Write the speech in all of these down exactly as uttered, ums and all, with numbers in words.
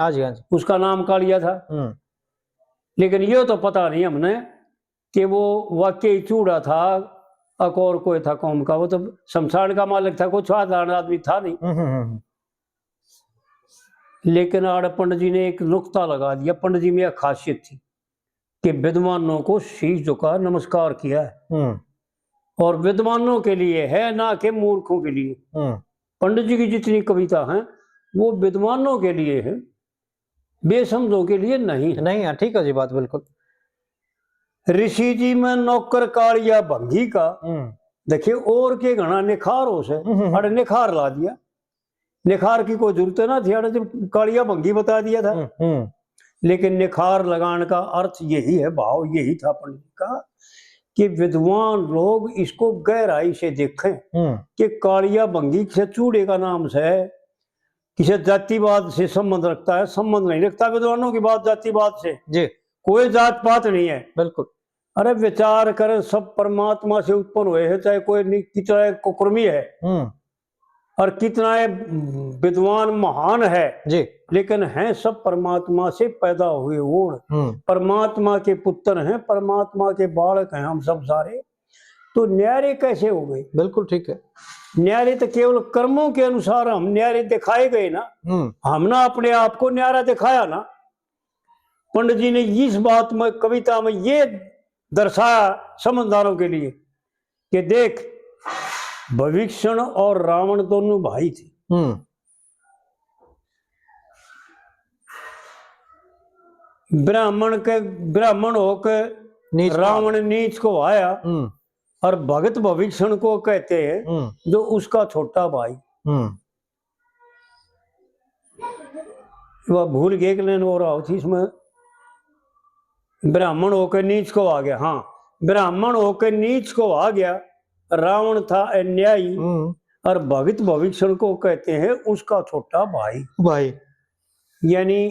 हाँ जी, हाँ जी। उसका नाम कालिया था। हम्म। लेकिन ये तो पता नहीं हमने कि वो वाकई चूड़ा था, अक और कोई था कौम का, वो तो शमशान का मालिक था, कोई साधारण आदमी था नहीं। हम्म, हम्म, हम्म। लेकिन आड़ पंडित जी ने एक नुक्ता लगा दिया। पंडित जी में एक खासियत थी कि विद्वानों को शीश झुका, नमस्कार किया है। हम्म। और विद्वानों के लिए है, ना कि मूर्खों के लिए। हम्म। पंडित जी की जितनी कविता है, वो विद्वानों के लिए है, बेसमझों के लिए नहीं है। नहीं है, ठीक है जी बात, बिल्कुल। ऋषि जी में नौकर कालिया भंगी का, हम्म। देखिए, और के घना निखार हो से, हम्म, हम्म, हम्म। अरे निखार ला दिया। निखार की कोई जरूरत ना थी, अरे जब कालिया भंगी बता दिया था। हम्म, हम्म। लेकिन निखार लगाने का अर्थ यही है, भाव यही था पंडित जी का, कि विद्वान लोग इसको गहराई से देखें हम्म। कि कालिया भंगी किसे चूड़े का नाम से, किसे जातिवाद से संबंध रखता है, संबंध नहीं रखता विद्वानों की बात जातिवाद से। जी। कोई जात पात नहीं है। बिल्कुल। अरे विचार करें, सब परमात्मा से उत्पन्न हुए हैं, चाहे कोई नि-, कितना कुकर्मी है हम्म। और कितना ये विद्वान महान है, जी। लेकिन हैं सब परमात्मा से पैदा हुए ओड़। हम्म। परमात्मा के पुत्र हैं, परमात्मा के बालक हैं हम सब सारे। तो न्यारे कैसे हो गए? बिल्कुल ठीक है। न्यारे तो केवल कर्मों के अनुसार हम न्यारे दिखाए गए ना। हम्म। हम ना अपने आप को न्यारा दिखाया ना। पंडित जी ने इस बात में, कविता में ये दर्शाया समझदारों के लिए कि देख, भविक्षण और रावण दोनों भाई थे। हम्म। ब्राह्मण के, ब्राह्मण होके नीच को। रावण नीच को आया हम्म। और भगत भविक्षण को कहते हैं, हम्म। जो उसका छोटा भाई। हम्म। वह भूल गए कि लेन और आओ थी इसमें। ब्राह्मण होकर नीच को आ गया, हाँ, ब्राह्मण होकर नीच को आ गया। रावण था अन्यायी हम्म। और भगत भविक्षण को कहते हैं उसका छोटा भाई। भाई। यानी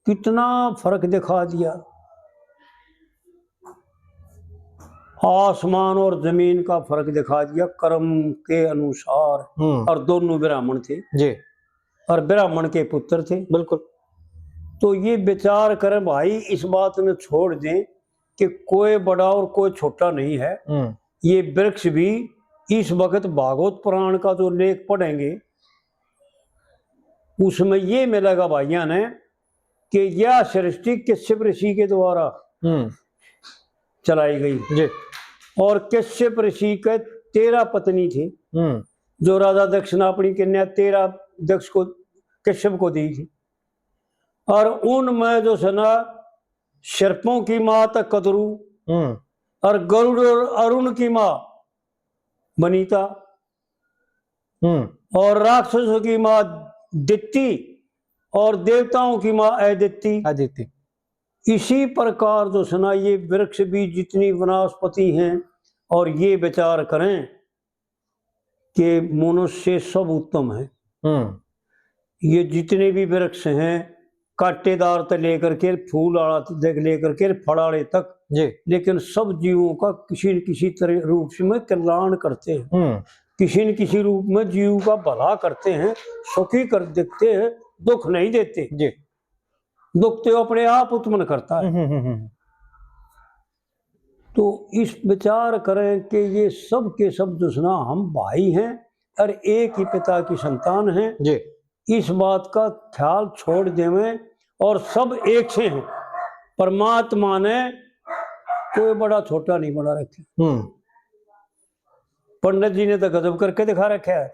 कितना फर्क दिखा दिया, आसमान और जमीन का फर्क दिखा दिया कर्म के अनुसार। हम्म। और दोनों ब्राह्मण थे जी। और ब्राह्मण के पुत्र थे। बिल्कुल। तो ये विचार करें भाई, इस बात ने छोड़ दें कि कोई बड़ा और कोई छोटा नहीं है। हम्म। ये वृक्ष भी इस वक्त भागवत पुराण का जो लेख पढ़ेंगे, उसमें ये मिलेगा भाइयों ने कि यह सृष्टि कश्यप ऋषि के द्वारा हम्म। चलाई गई। जी। और कश्यप ऋषि के तेरह पत्नी थी, हम्म। जो राजा दक्ष ने अपनी कन्या तेरह दक्ष को, कश्यप को दी थी। और उनमें जो है ना, सर्पों की माँ तो कदरू, हम्म। और गरुड़ और अरुण की माँ वनिता, हम्म। और राक्षसों की माँ दिति और देवताओं की माँ अदिति। अदिति। इसी प्रकार जो है ना, ये वृक्ष भी जितनी वनस्पति हैं और ये विचार करें कि मनुष्य सब उत्तम है। हम्म। ये जितने भी वृक्ष हैं, कांटेदार तक लेकर के फूल आला तक लेकर के फल आले तक, जी। लेकिन सब जीवों का किसी न किसी तरह रूप से में कल्याण करते हैं, हम्म। किसी न किसी रूप में जीव का भला करते हैं, सुखी कर देते हैं, दुख नहीं देते। जी। दुख तो अपने आप उत्पन्न करता है। हम्म, हम्म, हम्म। तो इस विचार करें कि ये सब के सब जो है ना, हम भाई हैं और एक ही पिता की संतान हैं। जी। इस बात का ख्याल छोड़ देवें और सब एक से हैं। परमात्मा ने कोई बड़ा छोटा नहीं बना रखे। हम्म। पंडित जी ने तो गजब करके दिखा रखा है,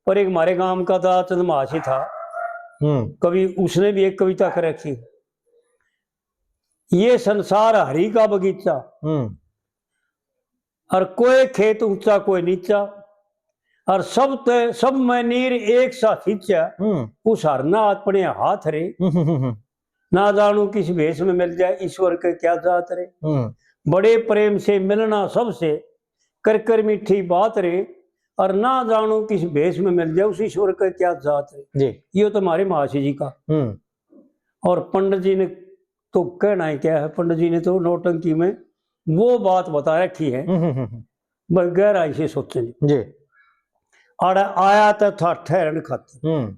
पर एक हमारे गांव का दाचंद महासी था, हम्म। कवि, उसने भी एक कविता कर रखी, ये संसार हरि का बगीचा, हम्म। और कोई खेत ऊंचा कोई नीचा, और सब ते, सब में नीर एक सा खींचा, हम्म। उस हर ना अपने हाथ रे। हम्म, हम्म, हम्म। ना जानू किस भेष में मिल जाए, ईश्वर के क्या जात रे। हम्म। बड़े प्रेम से मिलना सबसे, कर कर मीठी बात रे, और ना जानू किस भेष में मिल जाए, उस ईश्वर के क्या जात रे। जी। ये तो हमारे महासी जी का। हम्म। और पंडित जी ने तो कहना ही क्या है, पंडित जी ने तो नौटंकी में वो बात बता रखी है। हम्म, हम्म, हम्म। बस गहराई से सोचें। जी। आड़े आया तो था ठहरण खातर। हम्म।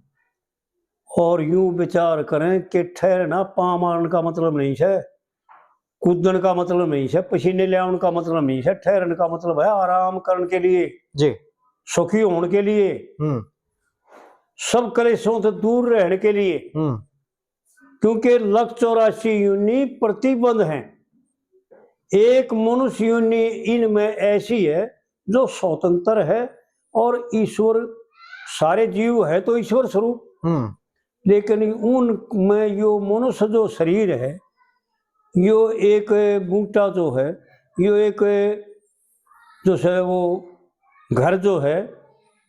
और यूं विचार करें कि ठहरना, पां मारण का मतलब नहीं है, कूदण का मतलब नहीं है, पसीने ले आवन का मतलब नहीं है। ठहरन का मतलब है आराम करने के लिए, जी। सुखी होने के लिए, हम्म। सब कलेशों से दूर रहने के लिए। हम्म। क्योंकि लख चौरासी योनि प्रतिबंध हैं। एक मनुष्य योनि इनमें ऐसी है जो स्वतंत्र है और ईश्वर, सारे जीव है तो ईश्वर स्वरूप। हम्म। लेकिन उनमें यो मनुष्य जो शरीर है, यो एक बूटा जो है, यो एक जो है वो घर जो है,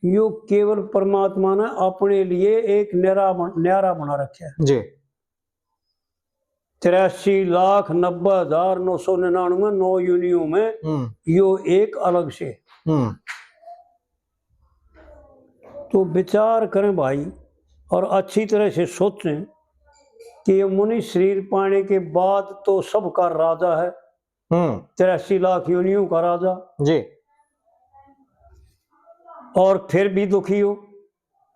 यो केवल परमात्मा ने अपने लिए एक न्यारा बन-, न्यारा बना रखा है। जी। तिरासी लाख नब्बे हजार नौ सौ निन्यानवे, नौ योनियों में हम्म। यो एक अलग से। हम्म। तो विचार करें भाई, और अच्छी तरह से सोचें कि ये मनुष्य शरीर पाने के बाद तो सबका राजा है, हम्म। तिरासी लाख योनियों का राजा। जी। और फिर भी दुखी हो।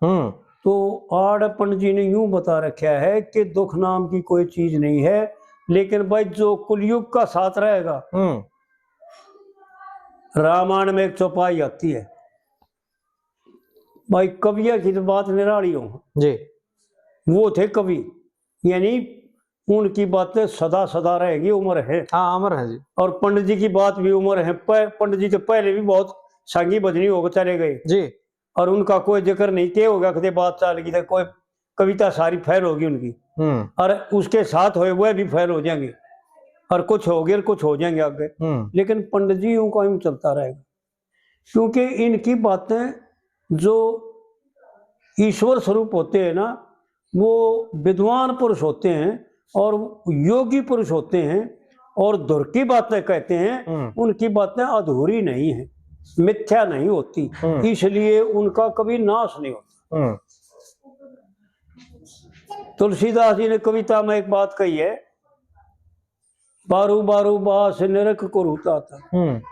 हम्म। तो आड़ पंडित जी ने यूं बता रखा है कि दुख नाम की कोई चीज नहीं है, लेकिन भाई जो कलयुग का साथ रहेगा। हम्म। रामायण में एक चौपाई आती है, भाई कविया की तो बात निराली हो। जी। वो थे कवि, यानी उनकी बातें सदा सदा रहेगी, उम्र है। हाँ, अमर है जी। और पंडित जी की बात भी उम्र है। प-, पंडित जी तो पहले भी बहुत सांगी भजनी होकर चले गए। जी। और उनका कोई जिक्र नहीं, के हो गया, कदे बात चाल गई, तो कोई कविता सारी फेल होगी उनकी। हम्म। और उसके साथ हुए वह भी फेल हो जाएंगे, और कुछ हो गए और कुछ हो जाएंगे आगे। हम्म। लेकिन पंडित जी यूं कायम चलता रहेगा, क्योंकि इनकी बातें जो ईश्वर स्वरूप होते हैं ना, वो विद्वान पुरुष होते हैं और योगी पुरुष होते हैं, और धुर की बातें कहते हैं, हम्म। उनकी बातें अधूरी नहीं है, मिथ्या नहीं होती, हम्म। इसलिए उनका कभी नाश नहीं होता। हम्म। तुलसीदास जी ने कविता में एक बात कही है, "बारू बारू बास नरक को रूता था।" हम्म।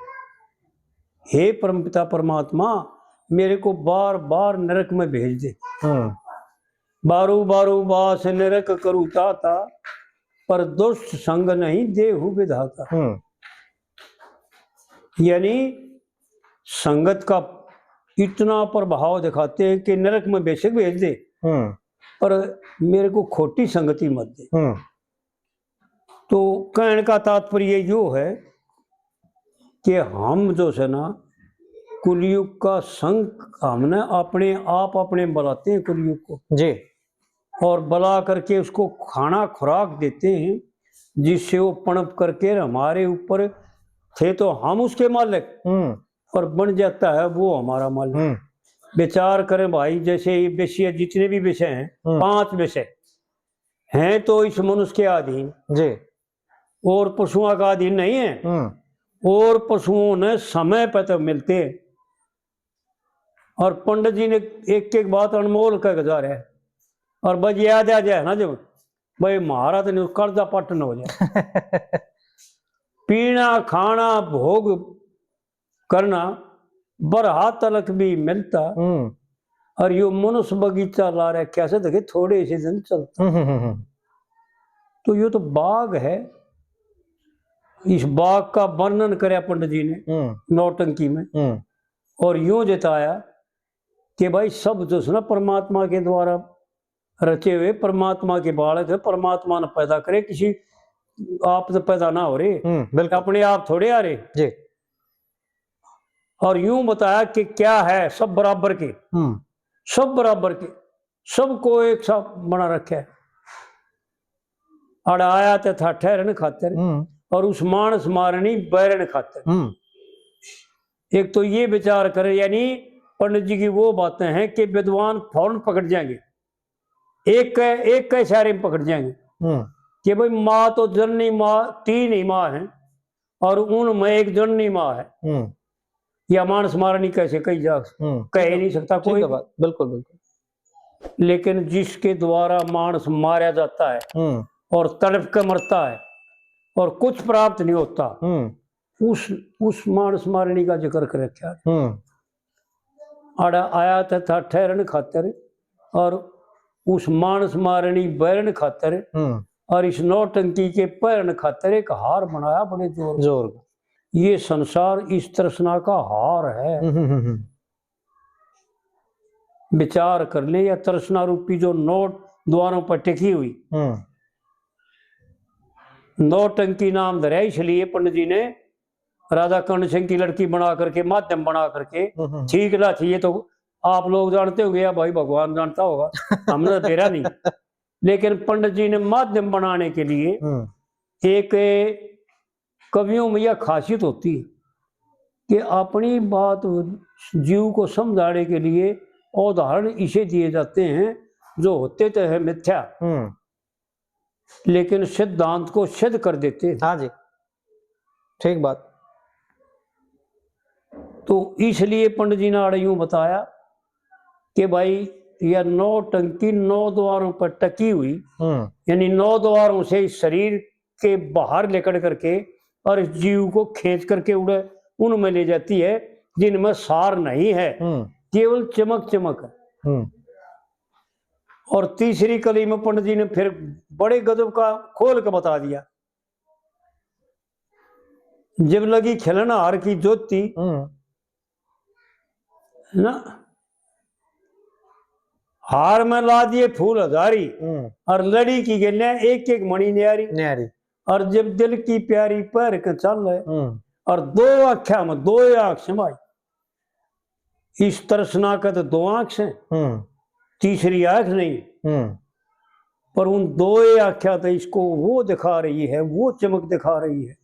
हे परमपिता परमात्मा, मेरे को बार बार नरक में भेज दे। हम्म। "बारू बारू बास नरक करूता था, पर दुष्ट संग नहीं देहु विधाता।" हम्म। यानी संगत का इतना प्रभाव दिखाते हैं कि नरक में बेशक भेज दे, हम्म। पर मेरे को खोटी संगति मत दे। हम्म। तो कहने का तात्पर्य यो है कि हम जो है ना, कलयुग का संग, हमने अपने आप अपने बुलाते हैं कलयुग को। जी। और बुला करके उसको खाना खुराक देते हैं, जिससे वो पनप करके हमारे ऊपर, थे तो हम उसके मालिक, हम्म। और बन जाता है वो हमारा मालिक। हम्म। विचार करें भाई, जैसे ये विषय, जितने भी विषय हैं, हम्म। पांच विषय हैं तो इस मनुष्य के अधीन, जी। और पशुओं का अधीन नहीं है। हम्म। और पशुओं ने समय पर तो मिलते हैं। और पंडित जी ने एक एक बात अनमोल कह के जा रहे हैं। और बस याद आ जाए ना, जब भाई महाराज ने कर्जा पट न हो जाए। पीना, खाना, भोग करना बरहा तलक भी मिलता। हम्म। और यो मनुष्य बगीचा ला रखे से देखे थोड़े से दिन चलता। हम्म, हम्म, हम्म। तो यो तो बाग है, इस बाग का वर्णन करया पंडित जी ने हम्म। नौटंकी में। हम्म। और यूं जताया कि भाई सब जो है ना परमात्मा के द्वारा रचे हुए, परमात्मा के बालक है, परमात्मा ने पैदा करे, किसी आप तो पैदा ना हो रहे, हम्म, बिल्कुल। अपने आप थोड़े आ रहे। जी। और यूं बताया कि क्या है, सब बराबर के, हम्म। सब बराबर के, सबको एक सा बना रखा है। अड़ आया तो था ठहरन खातर, हम्म। और उस मानस मारनी बैरन खातर। हम्म। एक तो ये विचार करे, यानी पंडित जी की वो बातें हैं कि विद्वान फौरन पकड़ जाएंगे, एक के, एक के इशारे में पकड़ जाएंगे हम्म। कि भाई माँ तो जननी माँ, तीन ही माँ हैं और उनमें एक जननी माँ है। हम्म। या मानस मारनी कैसे कही जा, हम्म। कह ही नहीं सकता ठीक कोई। है बात, बिल्कुल, बिल्कुल। लेकिन जिसके द्वारा मानस मारा जाता है हम्म। और तड़प के मरता है और कुछ प्राप्त नहीं होता, हम्म। उस, उस मानस मारनी का जिक्र कर रखा है। हम्म। आड़ा आया तो था ठहरन खातर और उस मानस मारणी बैरण खातर हम्म। और इस नौटंकी के पैरण खातर एक हार बनाया बड़े जोर का। जोर का। ये संसार इस तृष्णा का हार है। हम्म, हम्म, हम्म। विचार कर ले, या तृष्णा रूपी जो नौ द्वारों पर टिकी हुई हम्म। नौटंकी नाम धरा, इसलिए पंडित जी ने राजा कर्ण सिंह की लड़की बना करके, माध्यम बना करके, हम्म, हम्म। ठीक ना थी, ये तो आप लोग जानते होंगे या भाई भगवान जानता होगा, हमने तो तेरा नहीं। लेकिन पंडित जी ने माध्यम बनाने के लिए हम्म। एक कवियों में यह खासियत होती है कि अपनी बात जीव को समझाने के लिए उदाहरण इसे दिए जाते हैं जो होते तो है मिथ्या, हम्म। लेकिन सिद्धांत को सिद्ध कर देते हैं। हाँ जी, ठीक बात। तो इसलिए पंडित जी ने आड़े यूं बताया कि भाई, यह नौटंकी नौ द्वारों पर टकी हुई, हम्म। यानी नौ द्वारों से इस शरीर के बाहर लेकर करके और इस जीव को खींच करके उड़े उनमें ले जाती है जिनमें सार नहीं है, हम्म। केवल चमक चमक है। हम्म। और तीसरी कली में पंडित जी ने फिर बड़े गजब का खोल के बता दिया, जब लगी खिलन हार की ज्योति, हम्म। है ना, हार में ला दिए फूल हजारी, हम्म। और लड़ी की गेल्या एक एक मणि न्यारी। न्यारी। और जब दिल की प्यारी पहर के चल है, हम्म। और दो आख्या में दो आंख समाई, इस तृष्णा का तो दो आंख से, हम्म। तीसरी आंख नहीं, हम्म। पर उन दो आख्या तो इसको वो दिखा रही है, वो चमक दिखा रही है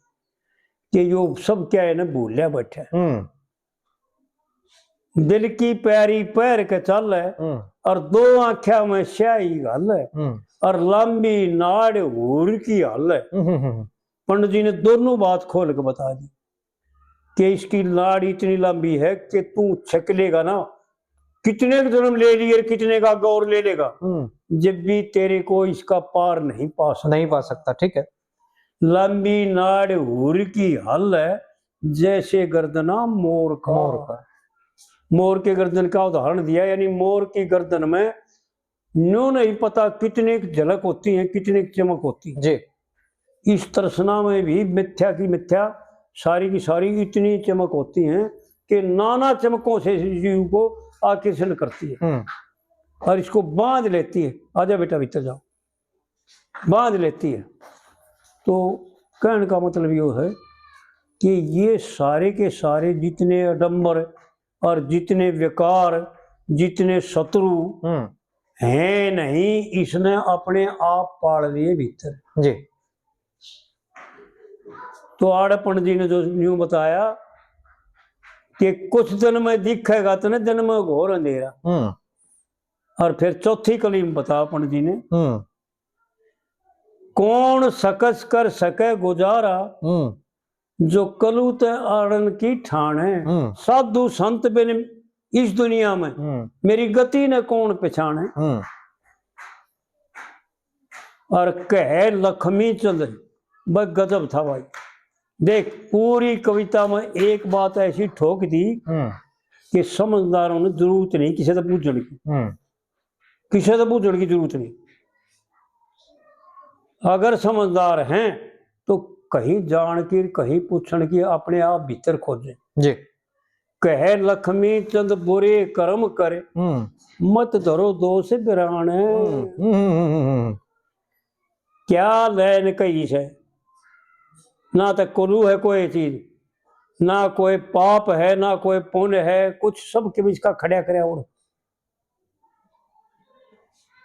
कि यो सब क्या है ना, भूल्या बैठा है। हम्म। दिल की प्यारी पहर के चल है, हम्म। और दो आंख्या में स्याही घाल है, हम्म। और लंबी नाड़ हूर की हल है। हम्म, हम्म, हम्म। पंडित जी ने दोनों बात खोल के बता दी कि इसकी नाड़ इतनी लंबी है कि तू छकलेगा ना, कितने का जन्म ले लिए और कितने का आगे और ले लेगा, हम्म। जब भी तेरे को इसका पार नहीं पा सकता। नहीं पा सकता, ठीक है। लंबी नाड़ हूर की हल है, जैसे गर्दना मोर का। मोर का। मोर के गर्दन का उदाहरण दिया, यानी मोर की गर्दन में न्यू नहीं पता कितने की झलक होती है, कितने की चमक होती है। जी। इस तृष्णा में भी मिथ्या की मिथ्या, सारी की सारी इतनी चमक होती है कि नाना चमकों से इस जीव को आकर्षण करती है, हम्म। और इसको बांध लेती है। आजा बेटा, भीतर जाओ। बांध लेती है। तो कहने का मतलब यो है कि ये सारे के सारे जितने आडंबर और जितने विकार, जितने शत्रु हम्म। हैं नहीं, इसने अपने आप पाल लिए भीतर। जी। तो आड़े पंडित जी ने जो न्यू बताया कि कुछ दिन में दिखेगा तने दिन में घोर अंधेरा। हम्म। और फिर चौथी कली में बता पंडित जी ने, हम्म। कौन सकस कर सके गुजारा, हम्म। जो कलू ते आड़न की ठाण है। हम्म। साधु संत बिन इस दुनिया में, हम्म। मेरी गति ने कौन पहचाने। हम्म। और कहे लक्ष्मी चंद, बस गजब था भाई। देख, पूरी कविता में एक बात ऐसी ठोक दी हम्म। कि समझदारों ने जरूरत नहीं किसी से पूछने की। हम्म। किसी से पूछने की जरूरत नहीं। अगर समझदार हैं तो कहीं जान की, कहीं पूछण की, अपने आप भीतर खोजें। जी। कहे लक्ष्मी चंद बुरे कर्म कर, हम्म। मत धरो दोष बिराने। हम्म, हम्म, हम्म, हम्म। क्या लैन कही से, ना तो कुलू है कोई चीज, ना कोई पाप है, ना कोई पुण्य है, कुछ सब के बीच का खड़ा करे। और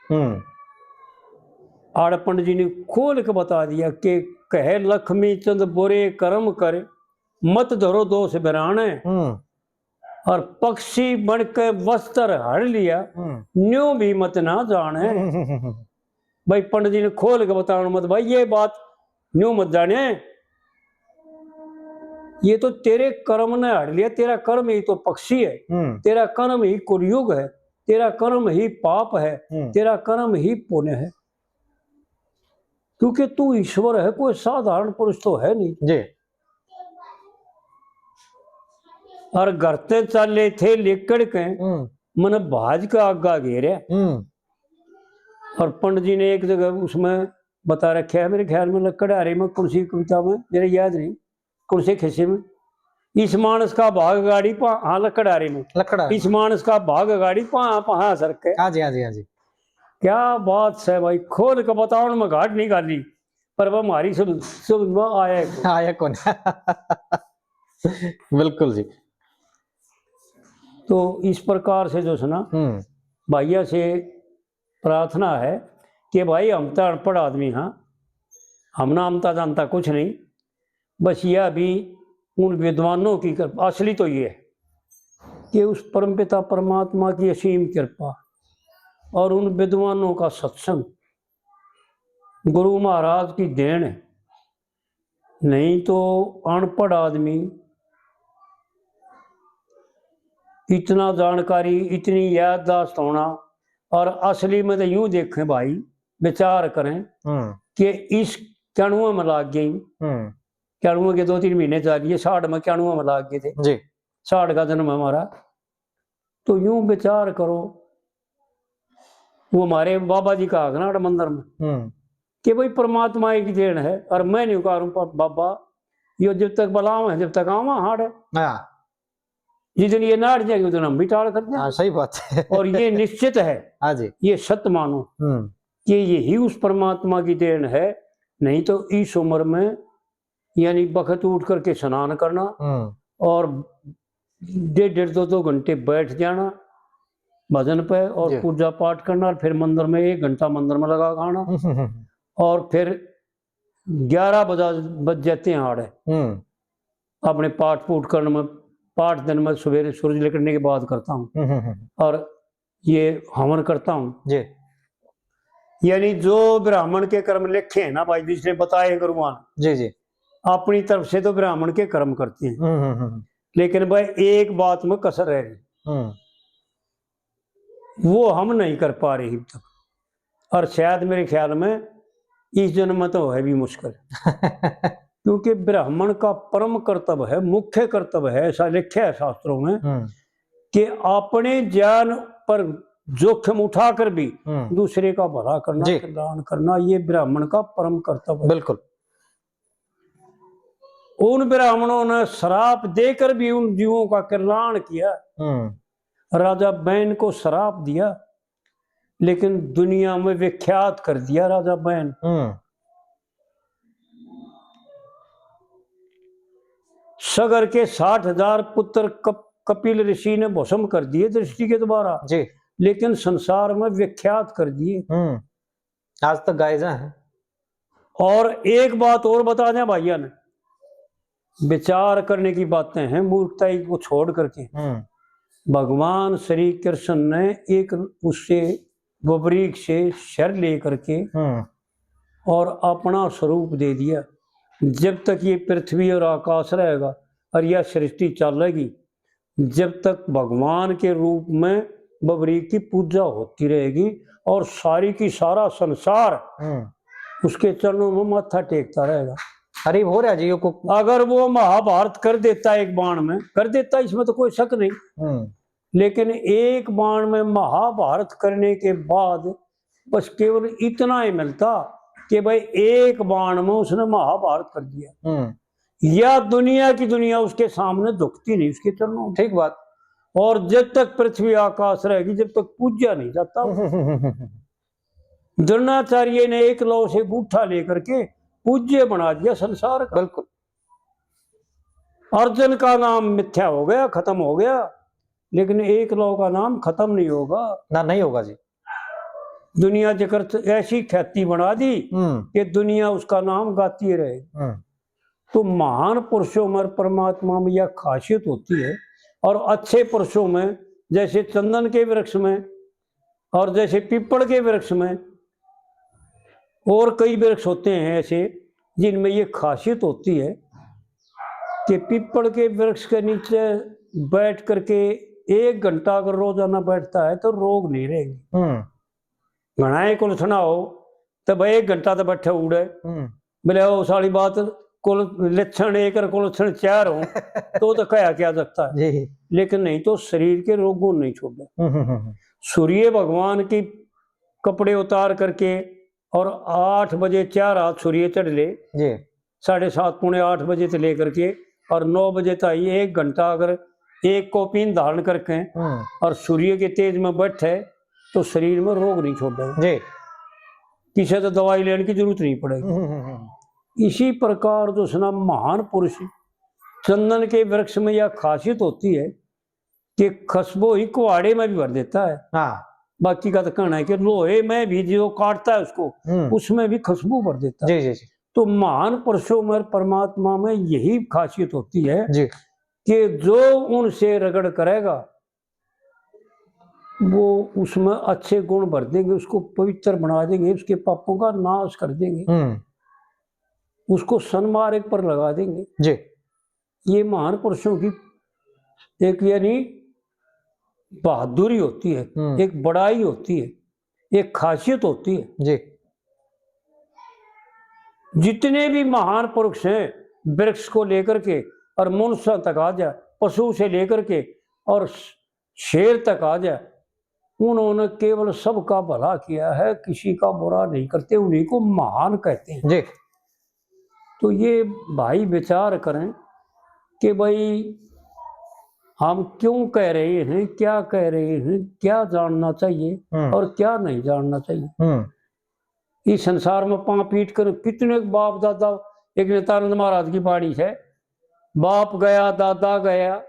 हम्म। आड़े पंडित जी ने खोल के बता दिया कि कहे लक्ष्मी चंद बुरे कर्म कर, मत धरो दोष बिराने। हम्म। और पक्षी बन के वस्त्र हर लिया, हम्म। न्यू भी मत ना जाने। हम्म। भाई पंडित जी ने खोल के बताना मत, भाई ये बात न्यू मत जाने, ये तो तेरे कर्म ने हर लिया, तेरा कर्म ही तो पक्षी है, हम्म। तेरा कर्म ही कुलयुग है, तेरा कर्म ही पाप है, हम्म। तेरा कर्म ही पुण्य है, क्योंकि तू ईश्वर है, कोई साधारण पुरुष तो है नहीं। जी। और घर ते चाले थे लेकड़ के, हम्म। मन भाज के आगा घेरे। हम्म। और पंडित जी ने एक जगह उसमें बता रखा है, मेरे ख्याल में लकड़हारे में, कौन सी कविता में, मेरे याद नहीं, कौन से खिस्से में, इस मानस का भाग गाड़ी पा, हाँ, लकड़हारे में, लकड़हारे इस में। मानस का भाग गाड़ी पा, पहा सर के। हाँ जी, हाँ जी, हाँ जी। क्या बात है भाई, खोल के बताओ, मैं घाट नहीं गाली, पर वह हमारी सब, सब में आया है। आया कौन? बिल्कुल जी। तो इस प्रकार से जो है ना, हम्म। भाइया से प्रार्थना है कि भाई, हम तो अनपढ़ आदमी हाँ, हम ना, हम तो जानता कुछ नहीं, बस यह भी उन विद्वानों की कृपा, असली तो ये है कि उस परमपिता परमात्मा की असीम कृपा और उन विद्वानों का सत्संग, गुरु महाराज की देन है। नहीं तो अनपढ़ आदमी इतना जानकारी, इतनी याददाश्त होना, और असली में तो यूं देखें भाई, विचार करें हम्म। कि इस कणुए में लाग गई। हम्म। कणुए के दो तीन महीने जा लिए, साठ में कणुए में लाग गए थे। जी। साठ का जन्म है हमारा। तो यूं विचार करो, वो हमारे बाबा जी का आखना मंदिर में हम्म। कि भाई, परमात्मा एक देन है, और मैं नहीं करूँ बाबा, यो जब तक बुलावा है, जब तक आवा हाड़ है। हाँ। जिस दिन ये नाट जाएगी, उस दिन हम भी टाल कर दें। हाँ, सही बात है। और ये निश्चित है। हाँ जी। ये सत्य मानो हम्म। कि यही उस परमात्मा की देन है, नहीं तो इस उम्र में, यानी बखत उठ करके स्नान करना हम्म। और डेढ़ डेढ़ दो दो घंटे बैठ जाना भजन पे और जी। पूजा पाठ करना, और फिर मंदिर में एक घंटा मंदिर में लगा के आना, हम्म, हम्म, हम्म। और फिर ग्यारह बजा, बज जाते हैं आड़े। हम्म। अपने पाठ पूठ करने में, पाठ दिन में सवेरे सूरज निकलने के बाद करता हूँ। हम्म, हम्म, हम्म। और ये हवन करता हूँ। जी। यानी जो ब्राह्मण के कर्म लिखे हैं ना भाई, जिसने बताए हैं गुरुआन, जी, जी। अपनी तरफ से तो ब्राह्मण के कर्म करते हैं। हम्म, हम्म, हम्म। लेकिन भाई, एक बात में कसर रह गई। हम्म। वो हम नहीं कर पा रहे अब तक, और शायद मेरे ख्याल में इस जन्म में तो है भी मुश्किल। क्योंकि ब्राह्मण का परम कर्तव्य है, मुख्य कर्तव्य है, ऐसा लिखा है शास्त्रों में हम्म। कि अपने ज्ञान पर जोखिम उठाकर भी हम्म। दूसरे का भला करना, जी। कल्याण करना, ये ब्राह्मण का परम कर्तव्य है। बिल्कुल। उन ब्राह्मणों ने श्राप देकर भी उन जीवों का कल्याण किया। हम्म। राजा बैन को श्राप दिया, लेकिन दुनिया में विख्यात कर दिया राजा बैन। हम्म। सगर के साठ हजार पुत्र कप-, कपिल ऋषि ने भस्म कर दिए दृष्टि के द्वारा, जी। लेकिन संसार में विख्यात कर दिए। हम्म। आज तक गाए जा हैं। और एक बात और बता दें भाइयों ने, विचार करने की बातें हैं, मूर्खताई को छोड़ करके। हम्म। भगवान श्री कृष्ण ने एक उससे, बबरीक से शर ले करके हम्म। और अपना स्वरूप दे दिया। जब तक ये पृथ्वी और आकाश रहेगा और यह सृष्टि चलेगी, जब तक भगवान के रूप में बबरीक की पूजा होती रहेगी और सारी की सारा संसार हम्म। उसके चरणों में माथा टेकता रहेगा। अरे, हो रहा जी, ये को अगर वो महाभारत कर देता एक बाण में, कर देता, इसमें तो कोई शक नहीं। हम्म। लेकिन एक बाण में महाभारत करने के बाद बस केवल इतना ही मिलता कि भाई, एक बाण में उसने महाभारत कर दिया। हम्म। या दुनिया की दुनिया उसके सामने झुकती नहीं, उसके चरणों में। ठीक बात। और जब तक पृथ्वी आकाश रहेगी, जब तक पूजा नहीं जाता, द्रोणाचार्य ने एक लौ से गूठा लेकर के पूज्य बना दिया संसार का। बिल्कुल। अर्जुन का नाम मिथ्या हो गया, खत्म हो गया, लेकिन एक लौ का नाम खत्म नहीं होगा। ना, नहीं होगा जी। दुनिया जगत ऐसी ख्याति बना दी हम्म। कि दुनिया उसका नाम गाती रहे। हम्म। तो महान पुरुषों में और परमात्मा में यह खासियत होती है। और अच्छे पुरुषों में, जैसे चंदन के वृक्ष में और जैसे पीपल के वृक्ष में, और कई वृक्ष होते हैं ऐसे जिनमें ये खासियत होती है कि पीपल के वृक्ष के नीचे बैठ करके एक घंटा अगर रोजाना बैठता है तो रोग नहीं रहेंगे। हम्म। घणाए कुलथना हो तो भाई एक घंटा तो बैठे उड़े। हम्म। बोले, "ओ साली बात, कुल लक्षण एक और कुल लक्षण चार हो तो, तो कहा क्या सकता है?" जी। लेकिन नहीं तो शरीर के रोगों नहीं छोड़े। हम्म, हम्म, हम्म। सूर्य भगवान की कपड़े उतार करके और आठ बजे चार हाथ सूर्य चढ़ ले, जी। साढ़े सात पौने आठ बजे से लेकर के और नौ बजे तक ये एक घंटा अगर एक कौपीन धारण करके हम्म। और सूर्य के तेज में बैठे तो शरीर में रोग नहीं छोड़ेगा। जी। किसी तो दवाई लेने की जरूरत नहीं पड़ेगी। हम्म, हम्म, हम्म। इसी प्रकार जो है ना महान पुरुष चंदन के वृक्ष में यह खासियत होती है कि खुशबू ही कुहाड़े में भी भर देता है। हाँ। बाकी का तो कहना है कि लोहे में भी जो काटता है उसको, हम्म। उसमें भी खुशबू भर देता है। जी, जी, जी। तो महान पुरुषों में, परमात्मा में यही खासियत होती है जी। कि जो उनसे रगड़ करेगा, वो उसमें अच्छे गुण भर देंगे, उसको पवित्र बना देंगे, उसके पापों का नाश कर देंगे, हम्म। उसको सन्मार्ग पर लगा देंगे। जी। ये महान पुरुषों की एक, यानी, बहादुरी होती है, हम्म। एक बड़ाई होती है, एक खासियत होती है। जी। जितने भी महान पुरुष हैं, वृक्ष को लेकर के और मनुष्य तक आ जा, पशु से लेकर के और शेर तक आ जा, उन्होंने केवल सबका भला किया है, किसी का बुरा नहीं करते, उन्हीं को महान कहते हैं। जी। तो ये भाई विचार करें कि भाई हम क्यों कह रहे हैं, क्या कह रहे हैं, क्या जानना चाहिए हम्म। और क्या नहीं जानना चाहिए। हम्म। इस संसार में पांव पीट कर कितने बाप दादा, एक नित्यानंद महाराज की बाणी है, बाप गया, दादा गया,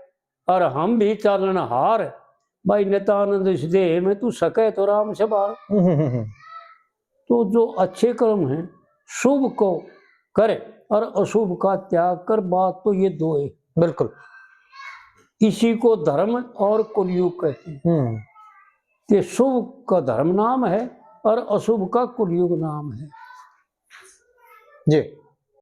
और हम भी चालनहार। भाई नित्यानंद इस देह में तू सके तो राम से बाहर। हम्म, हम्म, हम्म। तो जो अच्छे कर्म हैं, शुभ को करे और अशुभ का त्याग कर, बात तो ये दो है। बिल्कुल। इसी को धर्म और कलयुग कहते हैं। हम्म। ये शुभ का धर्म नाम है और अशुभ का कलयुग नाम है। जी।